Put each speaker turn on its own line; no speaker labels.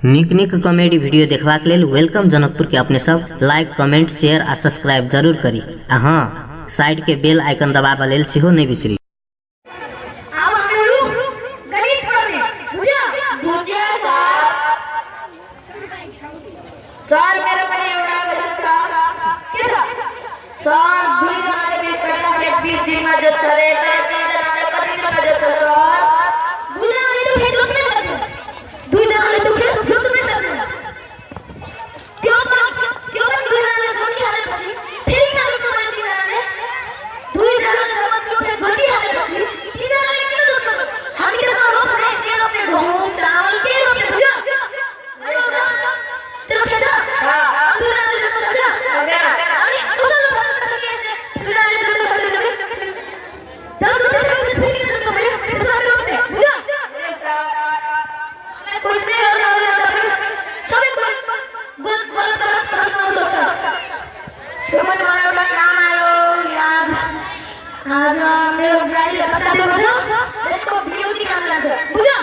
नीक नीक comedy video देखबाक लेल welcome Janakpur के अपने सब लाइक, कमेंट, शेयर आ सब्सक्राइब जरूर करी आ हाँ, साइड के बेल आइकन दबाबऽ लेल सेहो नहि बिसरी।
अब हामीहरू गणित पढ्ने, बुझ्यो?
बुझ्यो सर। सर, मेरो पनि एउटा क्वेसन छ।
के छ?
सर, दुईजनाले 20 कट्ठा खेत 20 दिनमा जोत्छ रे, तर तिनजनाले कति दिनमा जोत्छ सर?
दुईजनाले त खेत जोत्नै सक्दैन। दुईजनाले त खेत जोत्नै सक्दैन। त्यो पनि दुईजनाले जोतिहालेपछि फेरि कहाँ जोत्नु पर्यो तिनजनाले? दुईजनाले जब त्यो खेत जोतिहालेपछि तिनजनाले किन जोत्नु? हामी त्यसमा रोप्ने, के रोप्ने? गहुँ, चामल के रोप्ने, बुझ्यो? तेरो खेत छ? दुईजनाले जोत्न सक्छ?
सक्दैन।
अनि कसले जोत्न सक्छ? दुईजनाले जोत्न सक्दैन। जब जोतिसकेपछि फेरि किन जोत्नु पर्यो? त्यसमा रोप्ने, बुझ्यो? क्वेसनै गर्नु आउँदैन तपाईँ। सबै गलत गलत गलत प्रश्नहरू सोध्छ। त्यो पनि मलाई एउटा काम आयो याद। आज मेरो बुहारीले बताएको थियो, यसको बिउती काम लाग्छ, बुझ्यो?